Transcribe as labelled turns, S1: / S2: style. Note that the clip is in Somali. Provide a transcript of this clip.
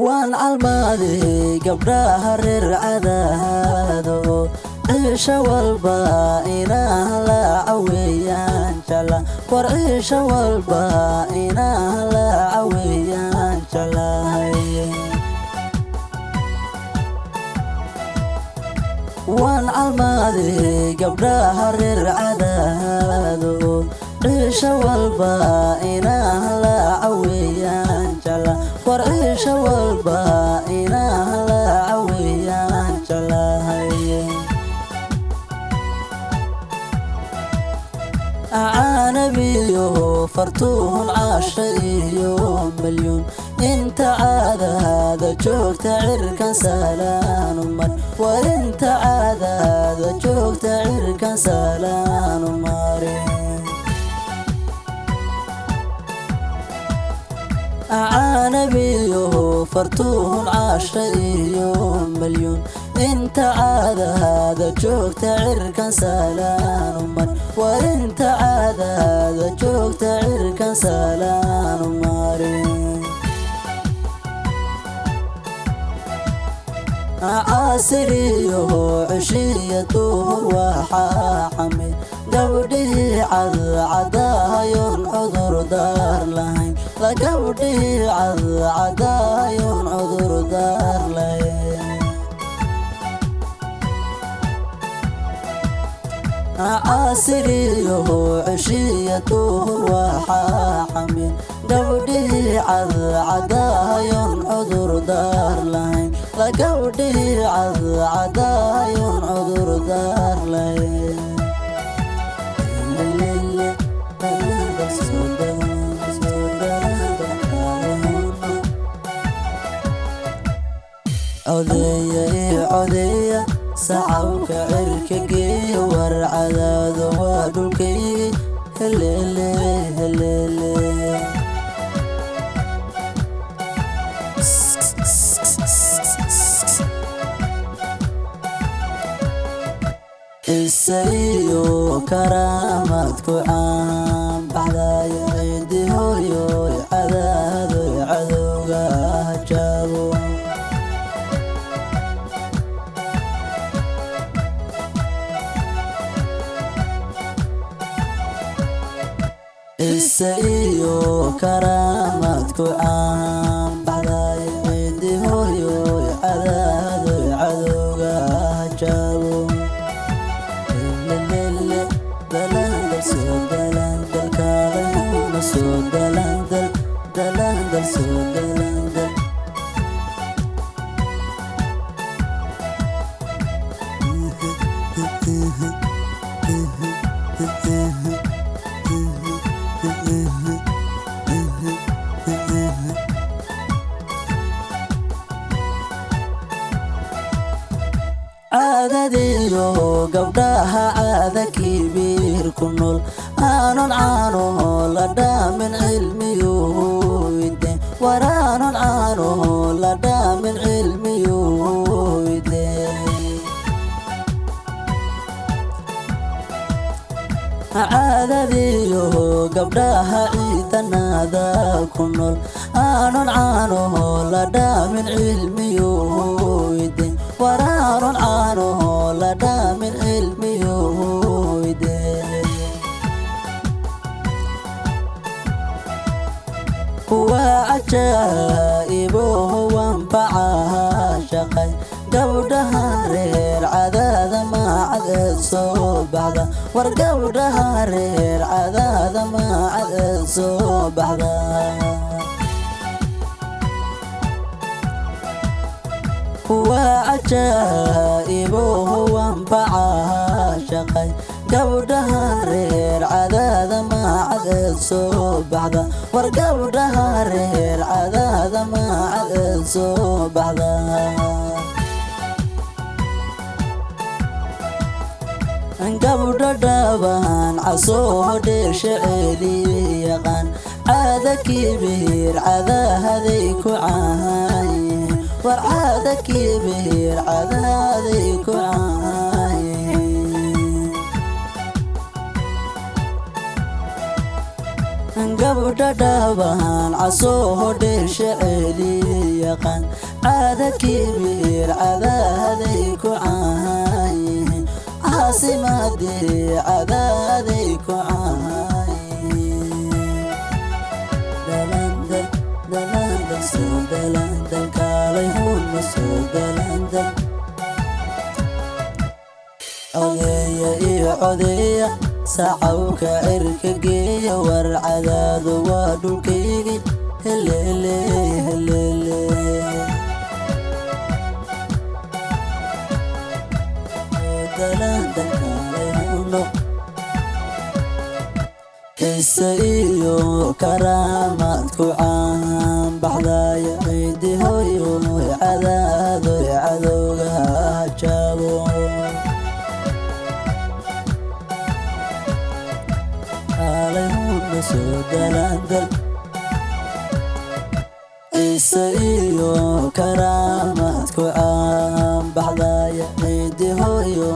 S1: Waan calmaaday gabdhaha reer Cadaado, ciisha walba inaan la caweeyaan jecla. War ciisha walba inaan la caweeyaan jeclahay. Waan calmaaday gabdhaha reer Cadaado, ciisha walba inaan la caweeyaan jecla. War ciisha walba inaan la caweeyaan jeclahay. Caanabiyo fartuun, caasha iyo malyuun, inta caadaada joogta cirkan salaanu mar. War inta caadaada joogta cirkan salaanu mare. Caanabiyo fartuun, caasha iyo malyuun, inta caadaada joogta cirkan salaanu mar. War inta caadaada joogta cirkan salaanu mare. Caasiriyo ceshiya duhur waxaa xamid gabdhihii cadcadahayoon cudur daar lahayn. La gabdhihii cadcadahayoon cudur daar lahayn. Caasiriyo ceshiya duhur waxaa xamid gabdhihii cadcadahayoon cudur daar lahayn. La gabdhihii cadcadahayoon cudur daar lahayn. Codeeya ii codeeya, sacabka cirka geeya. War Cadaado waa dhulkaygii, helele helele. Cise iyo karaamad ku caanbaxdaya, ciidi hooyoy Cadaadoy, cadowga hajaabo. Cise iyo karaamad ku caanbaxdaya, ciidi hooyoy Cadaadoy, cadowga hajaabo. Lelele dalandal soo dalandal, kaalayhuna soo dalandal, dalandal soo dalandal. Caadadiyo gabdhaha caada kibiir ku nool, aanon caano la dhaamin cilmiyuide. Waraanon caano la dhaamin cilmiyuide. Caadadiyo gabdhaha ciidanaada ku nool, aanon caano la dhaamin cilmiyuide. Waraanon caano la dhaamin cilmiyuide. Waa cajaa'ibo wanbacaha shaqay gabdhaha reer Cadaada macadeed soo baxda. War gabdhaha reer Cadaada macadeed soo baxda. Waa cajaa'ibo wanbacaha shaqay gabdhaha reer Cadaada macadeed soo baxda. War gabdhaha reer Cadaada macadeed soo baxda. Gabdho dhaban casoo dheesha ceeli yaqaan, caada kibiir cadahaday ku caayihiin. War caada kibiir cadahaday ku caayihiin. Gabdha dhaabaan casoo dheesha ceeli yaqaan, caada kibiir cadaaday ku caayihiin, caasimadii cadaaday ku caayihiin. Dalandal, dalandal, soo dalandal, kaalay hunna soo dalandal. Codeeya iyo codeeya, sacawka cirka geeya, war Cadaado waa dhulkaygii, helele helele. Dalandal, kaalay hunno. Ciise iyo karaamad ku caanbaxdaya, ciidi hooyo Cadaado, cadowga jabo. Kaalay hunna soo dalandal. Ciise iyo karaamad ku caanbaxdaya, ciidi hooyo